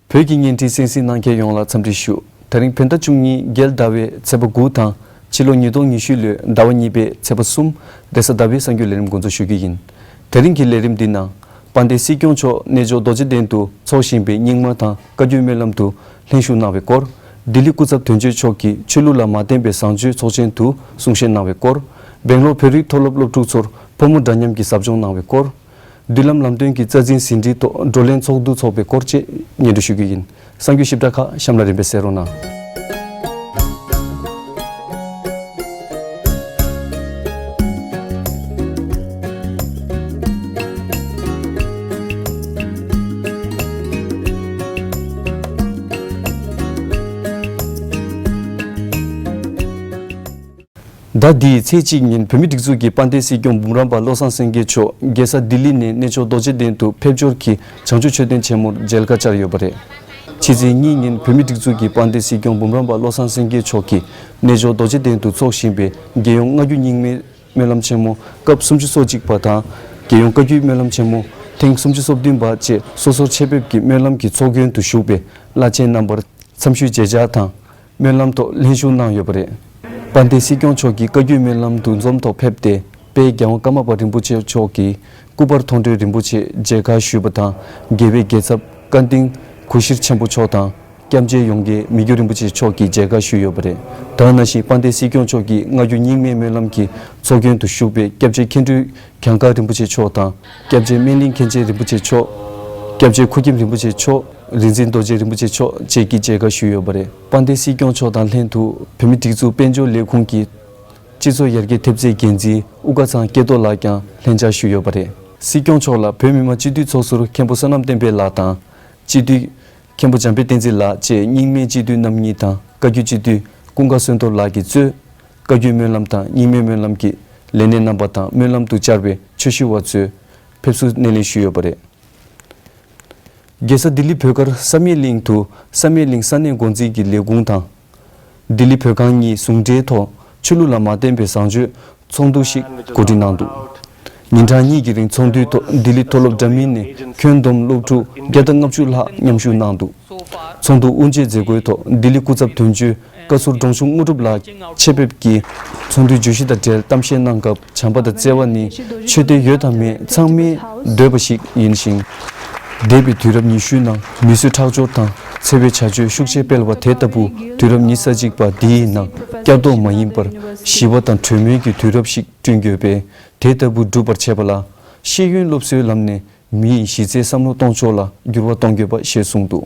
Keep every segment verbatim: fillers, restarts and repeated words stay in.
བོད་ཀྱི་བརྙན་འཕྲིན་གསན་གཟིགས་གནང་མཁན་ཡོངས་ལ་འཚམས་འདྲི་ཞུ། དེ་རིང་བོད་ཟླ་བཅུ་གཉིས་རྒྱལ་ཟླ་བའི་ཚེས་པ་དགུ་དང་། ཕྱི་ལོ་ཉིས་སྟོང་ཉི་ཤུ་ལོའི་ཟླ་བ་གཉིས་པའི་ཚེས་པ་གསུམ། གདན་ས་ཟླ་བའི་གསར་འགྱུར་ལས་རིམ་འགོ་འཛུགས་ཞུ་རྒྱུ་ཡིན། དེ་རིང་གི་ལས་རིམ་འདི་ནང་། དཔལ་ལྡན་སྲིད་སྐྱོང་མཆོག་གནས་མཆོག་རྡོ་རྗེ་གདན་དུ་འཚོགས་བཞིན་པའི་རྙིང་མ་དང་བཀའ་བརྒྱུད་སྨོན་ལམ་དུ་ལྷན་ཞུགས་གནང་བའི་སྐོར། ལྡི་ལི་སྐུ་ཚབ་དོན་གཅོད་མཆོག་གིས་ཆོས་ལུགས་ལ་མ་བརྟེན་པའི་བཟང་སྤྱོད་ཚོགས་ཆེན་དུ་གསུང་བཤད་གནང་བའི་སྐོར། སྦེང་ལོར་བོད་རིགས་མཐོ་སློབ་སློབ་ཕྲུག་ཚོར་ཕོ་མོ་འདྲ་མཉམ་གྱི་ཟབ་སྦྱོང་གནང་བའི་སྐོར། མདུན་ལམ་ལམ་སྟོན་གྱི་རྩ་འཛིན་ཟིན་བྲིས་ཐོག་བགྲོ་གླེང་ཚོགས་འདུ་འཚོགས་པའི་སྐོར་བཅས་སྙན་སྒྲོན་ཞུ་རྒྱུ་ཡིན། གསར་འགྱུར་ཞིབ་ཕྲ་ཁག་གཤམ་ལ་རིམ་པས་གསན་རོགས་གནང་། ཟླ་འདིའི་ཚེས་གཅིག་ཉིན་བོད་མིའི་སྒྲིག་འཛུགས་ཀྱི་དཔལ་ལྡན་སྲིད་སྐྱོང་འབུམ་རམས་པ་བློ་བཟང་སེང་གེ་མཆོག་རྒྱལ་ས་ལྡི་ལི་ནས་གནས་མཆོག་རྡོ་རྗེ་གདན་དུ་ཕེབས་འབྱོར་གྱིས་བྱང་ཆུབ་མཆོད་རྟེན་ཆེན་མོར་མཇལ་ཁ་བཅར་ཡོད་པ་རེད། ཕྱི་ཚེས་གཉིས་ཉིན་བོད་མིའི་སྒྲིག་འཛུགས་ཀྱི་དཔལ་ལྡན་སྲིད་སྐྱོང་འབུམ་རམས་པ་བློ་བཟང་སེང་གེ་མཆོག་གིས་གནས་མཆོག་རྡོ་རྗེ་གདན་དུ་འཚོགས་བཞིན་པའི་རྒྱལ་ཡོངས་སྔ་འགྱུར་རྙིང་མའི་སྨོན་ལམ་ཆེན་མོ་སྐབས་སུམ་ཅུ་སོ་གཅིག་པ་དང་། རྒྱལ་ཡོངས་བཀའ་བརྒྱུད་སྨོན་ལམ་ཆེན་མོ་ཐེངས་སུམ་ཅུ་སོ་བདུན་པ་བཅས་སོ་སོར་ཆེད་ཕེབས་ཀྱིས་སྨོན་ལམ་གྱི་ཚོགས་མགོན་དུ་བཞུགས་པའི་བླ་ཆེན་རྣམ་པར་འཚམས་ཞུའི་མཇལ་བཅར་དང་། སྨོན་ལམ་ཐོག་ལྷན་ཞུགས་གནང་ཡོད་པ་རེད། དཔལ་ལྡན་སྲིད་སྐྱོང་མཆོག་གིས་བཀའ་བརྒྱུད་སྨོན་ལམ་འདུ་འཛོམས་ཐོག་ཕེབས་ཏེ། དཔལ་རྒྱལ་དབང་ཀརྨ་པ་རིན་པོ་ཆེ་མཆོག་གིས་སྐུ་པར་མཐོང་གྲོལ་རིན་པོ་ཆེ་མཇལ་ཁ་ཞུས་པ་དང་། དགེ་བའི་རྒྱལ་ཚབ་བཀའ་དིང་གུ་ཤྲི་ཆེན་པོ་མཆོག་དང་། སྐྱབས་རྗེ་ཡོངས་དགེ་མི་འགྱུར་རིན་པོ་ཆེ་མཆོག་གིས་མཇལ་ཁ་ཞུས་ཡོད་པ་རེད། དེ་ནང་བཞིན་དཔལ་ལྡན་སྲིད་སྐྱོང་མཆོག་གིས་སྔ་འགྱུར་རྙིང་མའི་སྨོན་ལམ་གྱི་ཚོགས་མགོན་དུ་བཞུགས་པའི་སྐྱབས་རྗེ་མཁན་སྤྲུལ་གྱངས་དཀར་རིན་པོ་ཆེ་མཆོག་དང་། སྐྱབས་རྗེ་སྨན་གླིང་མཁན་ཆེན་རིན་པོ་ཆེ་མཆོག་སྐྱབས་རྗེ་ཁུ་ཁྱིམ་རིན་པོ་ཆེ་མཆོག་རིག་འཛིན་རྡོ་རྗེ་རིན་པོ་ཆེ་མཆོག་བཅས་ཀྱིས་མཇལ་ཁ་ཞུས་ཡོད་པ་རེད། དཔལ་ལྡན་སྲིད་སྐྱོང་མཆོག་དང་ལྷན་དུ་བོད་མིའི་སྒྲིག་འཛུགས་དཔལ་འབྱོར་ལས་ཁུངས་ཀྱི་སྤྱི་ཚོགས་ཡར་རྒྱས་ཐེབས་རྩའི་འགན་འཛིན་དབུ་དཀར་ཚང་སྐྱེ་རྡོར་ལགས་ཀྱང་ལྷན་བཅར་ཞུས་ཡོད་པ་རེད། སྲིད་སྐྱོང་མཆོག་ལ་བོད་མི་མང་སྤྱི་འཐུས་ཚོགས་ཟུར་མཁན་པོ་བསོད་ནམས་བསྟན་འཕེལ་ལགས་དང་། སྤྱི་འཐུས་མཁན་པོ་འཇམ་དཔལ་བསྟན་འཛིན་ལགས་བཅས་རྙིང་མའི་སྤྱི་འཐུས་རྣམ་གཉིས་དང་བཀའ་བརྒྱུད་སྤྱི་འཐུས་ཀུན་དགའ་བསོད་རྡོར་ལགས་ཀྱིས་གཙོས། བཀའ་བརྒྱུད་སྨོན་ལམ་དང་རྙིང་མའི་སྨོན་ལམ་གྱི་ལས་སྣེ་རྣམ་པ་དང་སྨོན་ལམ་དུ་བཅར་བའི་ཆོས་ཞུ་བ་ཚོས་ཕེབས་བསུ་སྣེ་ལེན་ཞུས་ཡོད་པ་རེད། རྒྱལ་ས་ལྡི་ལི་བོད་སྒར་བསམ་ཡས་གླིང་དུ་བསམ་ཡས་གླིང་ས་གནས་འགོ་འཛིན་གྱི་ལས་ཁུངས་དང་། ལྡི་ལི་བོད་ཁང་གཉིས་ཟུང་འབྲེལ་ཐོག་ཆོས་ལུགས་ལ་མ་བརྟེན་པའི་བཟང་སྤྱོད་ཚོགས་འདུ་ཞིག་གོ་སྒྲིག་གནང་འདུག་ཉིན་གྲངས་གཉིས་ཀྱི་རིང་ཚོགས་འདུའི་ཐོག་ལྡི་ལི་མཐོ་སློབ་འདྲ་མིན་ནས་ཁྱོན་བསྡོམས་སློབ་ཕྲུག་བརྒྱ་དང་ལྔ་བཅུ་ལྷག་མཉམ་ཞུགས་གནང་འདུག་ཚོགས་འདུ་དབུ་འབྱེད་མཛད་སྒོའི་ཐོག་ལྡི་ལི་སྐུ་ཚབ་དོན་གཅོད་བཀའ་ཟུར་འབྲོང་ཆུང་དངོས་གྲུབ་ལགས་ཆེད་ཕེབས་ཀྱིས་ཚོགས་འདུའི་བརྗོད་གཞི་དང་འབྲེལ་གཏམ་བཤད་གནང་སྐབས། བྱམས་པ་དང་བརྩེ་བ་ནི་ཆོས་དད་ཡོད་དང་མེད་ཚང་མས་འདོད་པ་ཞིག་ཡིན་ཞིང་། འདས་པའི་དུས་རབས་ཉི་ཤུའི་ནང་མི་གསོད་ཁྲག་སྦྱོར་དང་འཚེ་བའི་བྱ་སྤྱོད་ཤུགས་ཆེ་སྤེལ་བ་དེ་ལྟ་བུ་དུས་རབས་ཉི་ཤུ་རྩ་གཅིག་པ་འདིའི་ནང་བསྐྱར་ལྡོག་མ་ཡིན་པར་ཞི་བ་དང་གྲོས་མོལ་གྱི་དུས་རབས་ཤིག་བསྐྲུན་དགོས་པས། དེ་ལྟ་བུ་སྒྲུབ་པར་བྱེད་པ་ལ་ཤེས་ཡོན་སློབ་གསོའི་ལམ་ནས་མི་ཡི་གཞི་རྩའི་བསམ་བློ་གཏོང་ཕྱོགས་ལ་འགྱུར་བ་གཏོང་དགོས་པ་ཞེས་གསུངས་འདུག་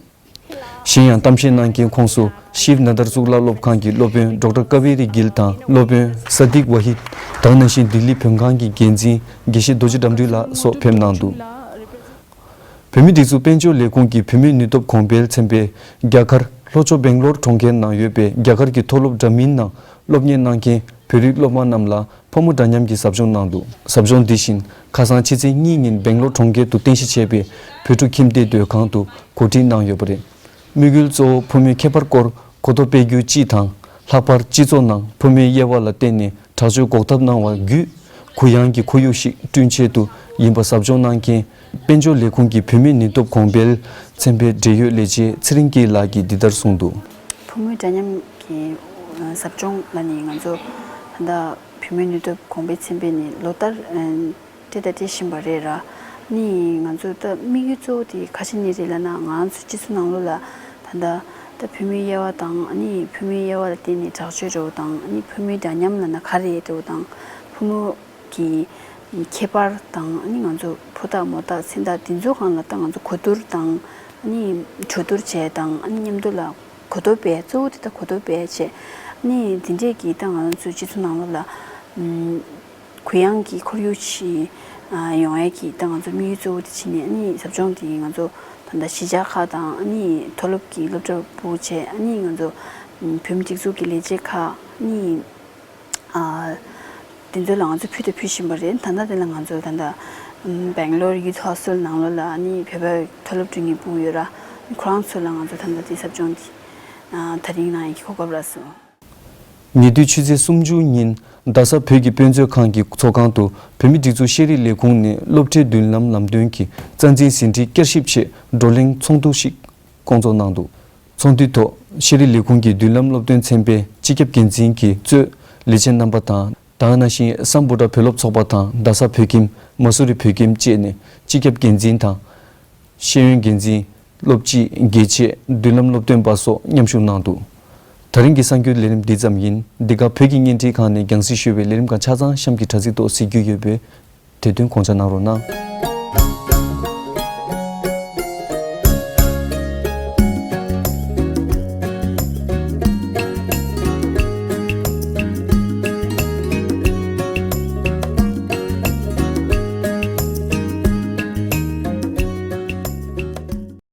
གཞན་ཡང་གཏམ་བཤད་གནང་མཁན་ཁོངས་སུ་ཤིབ་ན་དར་གཙུག་ལག་སློབ་ཁང་གི་སློབ་དཔོན་ཌོག་ཊར་ཀ་ཝེ་རི་གིལ་དང་སློབ་དཔོན་ས་དིག་ཝ་ཧིད། དེ་ནང་བཞིན་ལྡི་ལི་བོད་ཁང་གི་འགན་འཛིན་དགེ་བཤེས་རྡོ་རྗེ་དགྲ་འདུལ་ལགས་སོགས་ཕེབས་གནང་འདུག་བོད་མིའི་སྒྲིག་འཛུགས་དཔལ་འབྱོར་ལས་ཁུངས་ཀྱི་བུད་མེད་ནུས་སྟོབས་གོང་འཕེལ་ཚན་པས་རྒྱ་གར་ལྷོ་ཕྱོགས་སྦེང་ལོར་གྲོང་ཁྱེར་ནང་ཡོད་པའི་རྒྱ་གར་གྱི་མཐོ་སློབ་འདྲ་མིན་ནང་སློབ་གཉེར་གནང་མཁན་བོད་རིགས་སློབ་མ་རྣམས་ལ་ཕོ་མོ་འདྲ་མཉམ་གྱི་ཟབ་སྦྱོང་གནང་འདུག་ཟབ་སྦྱོང་འདི་བཞིན་ཁ་སང་ཕྱི་ཚེས་གཉིས་ཉིན་སྦེང་ལོར་གྲོང་ཁྱེར་དུ་རྟེན་གཞི་བྱས་པའི་བོད་ཕྲུག་ཁྱིམ་སྡེའི་སྡོད་ཁང་དུ་གོ་སྒྲིག་གནང་ཡོད་པ་རེད། དམིགས་ཡུལ་གཙོ་བོ་ཕོ་མོའི་ཁྱད་པར་སྐོར་གོ་རྟོགས་སྤེལ་རྒྱུ་གཅིག་དང་། ལྷག་པར་སྤྱི་ཚོགས་ནང་ཕོ་མོའི་དབྱེ་བ་ལ་བརྟེན་ནས་དྲག་སྤྱོད་འགོག་ཐབས་གནང་བ་བརྒྱུད། གུ་ཡངས་ཀྱི་ཁོར་ཡུག་ཞིག་བསྐྲུན་ཆེད་དུ་ཡིན་པ་ཟབ་སྦྱོང་གནང་མཁན་དཔལ་འབྱོར་ལས་ཁུངས་ཀྱི་བུད་མེད་ནུས་སྟོབས་གོང་འཕེལ་ཚན་པའི་འབྲེལ་ཡོད་ལས་བྱེད་ཚེ་རིང་སྐྱིད་ལགས་ཀྱིས་འདི་ལྟར་གསུངས་འདུག་ཕོ་མོའི་འདྲ་མཉམ་གྱི་ཟབ་སྦྱོང་ལ་ནི་ང་ཚོ་ད་ལྟ་བུད་མེད་ནུས་སྟོབས་གོང་འཕེལ་ཚན་པས་ནི་ལོ་ལྟར་སྤྲད་དང་སྤྲད་བཞིན་པ་རེད་ར། ནི་ང་ཚོ་ད་དམིགས་ཡུལ་གཙོ་བོ་དེ་ག་ཅི་ནས་རེད་ལབ་ན། ང་ཚོ་སྤྱི་ཚོགས་ནང་ལོགས་ལ་ད་ལྟ་ད་བུད་མེད་དབྱེ་བ་དང་། ནི་བུད་མེད་དབྱེ་བ་ལ་བརྟེན་ནས་དྲག་སྤྱོད་འདྲ་བོ་དང་། ནི་བུད་མེད་འདྲ་མཉམ་ལབ་ན་ག་རེ་འདྲ་བོ་དང་། ཕོ་མོ་གི་ཁྱད་པར་དང་། ནི་ང་ཚོ་ཕོ་རྟགས་མོ་རྟགས་མཚན་རྟགས་འདི་ཚོའི་སྒང་ལ་ད་ང་ཚོ་གོ་བསྡུར་དང་། ནི་གྲོས་བསྡུར་བྱས་དང་། ནི་མཉམ་དུ་ལ་གོ་རྟོགས་སྤེལ། གཙོ་བོ་དེ་ད་གོ་རྟོགས་སྤེལ་བྱས། ནི་འདི་འདྲས་ཀྱི་ད་ང་ཚོ་སྤྱི་ཚོགས་ནང་ལོགས་ལ་གུ་ཡངས་ཀྱི་ཁོར་ཡུག་ཅིག་ཡོང་ཡས་ཀྱི་ད་ང་ཚོ་དམིགས་ཡུལ་གཙོ་བོ་དེ་བྱས་ནས། ནི་ཟབ་སྦྱོང་དེ་ང་ཚོ་ད་ལྟ་གཞིས་ཆགས་ཁག་དང་། ནི་མཐོ་སློབ་ཀྱི་སློབ་གྲྭ་ཕྲུ་གུ་བྱས། ནི་ང་ཚོ་བོད་མི་སྒྲིག་འཛུགས་ཀྱི་ལས་བྱེད་ཁག་ནི་དེ་ཚོ་ལ་ང་ཚོ་ཕུལ་དང་ཕུལ་བཞིན་པ་རེད། ད་ལྟ་དེ་ལ་ང་ཚོ་ད་ལྟ་སྦེང་ལོར་ཡུ་ཐི་ཧོ་སི་ཊལ་ནང་ལོགས་ལ་ནི་བོད་པའི་མཐོ་སློབ་ཕྲུ་གུ་ཕྲུ་གུ་ཡོད་ར། ནི་ཁོ་རང་ཚོ་ལ་ང་ཚོ་ད་ལྟ་དེ་ཟབ་སྦྱོང་དེ་དེ་རིང་གནང་ཡས་ཀྱི་གོ་སྐབས་རག་སོང་། ཉེ་དུས་ཕྱི་ཚེས་སུམ་ཅུ་ཉིན་རྡ་ས་བོད་ཀྱི་དཔེ་མཛོད་ཁང་གི་ཚོགས་ཁང་དུ་བོད་མིའི་སྒྲིག་འཛུགས་ཤེས་རིག་ལས་ཁུངས་ནས་སློབ་ཁྲིད་མདུན་ལམ་ལམ་སྟོན་གྱི་རྩ་འཛིན་ཟིན་བྲིས་བསྐྱར་ཞིབ་ཆེད་བགྲོ་གླེང་ཚོགས་འདུ་ཞིག་ བསྐོང་ཚོགས་གནང་འདུག་ཚོགས་འདུའི་ཐོག་ཤེས་རིག་ལས་ཁུངས་ཀྱི་མདུན་ལམ་སློབ་སྟོན་ཚན་པའི་སྤྱི་ཁྱབ་འགན་འཛིན་གྱིས་གཙོས་ལས་བྱེད་རྣམ་པ་དང་། ད་ག་ནང་བཞིན་སམ་བྷོ་ཊ་བོད་སློབ་ཚོགས་པ་དང་རྡ་ས་བོད་ཁྱིམ། མ་སུ་རི་བོད་ཁྱིམ་བཅས་ནས་སྤྱི་ཁྱབ་འགན་འཛིན་དང་། ཤེས་ཡོན་འགན་འཛིན། སློབ་སྤྱི། དགེ་ཆེ། མདུན་ལམ་སློབ་སྟོན་པ་སོགས་མཉམ་ཞུགས་གནང་འདུག་ད་རིང་གི་གསར་འགྱུར་ལས་རིམ་འདི་ཙམ་ཡིན། འདི་ག་བོད་ཀྱི་བརྙན་འཕྲིན་ཁང་ནས་རྒྱང་སྲིང་ཞུས་པའི་ལས་རིམ་ཁག་ཆ་ཚང་གཤམ་གྱི་དྲ་ཚིགས་ཐོག་གཟིགས་རྒྱུ་ཡོད་པས། དེ་དོན་དགོངས་འཇགས་གནང་རོགས་གནང་།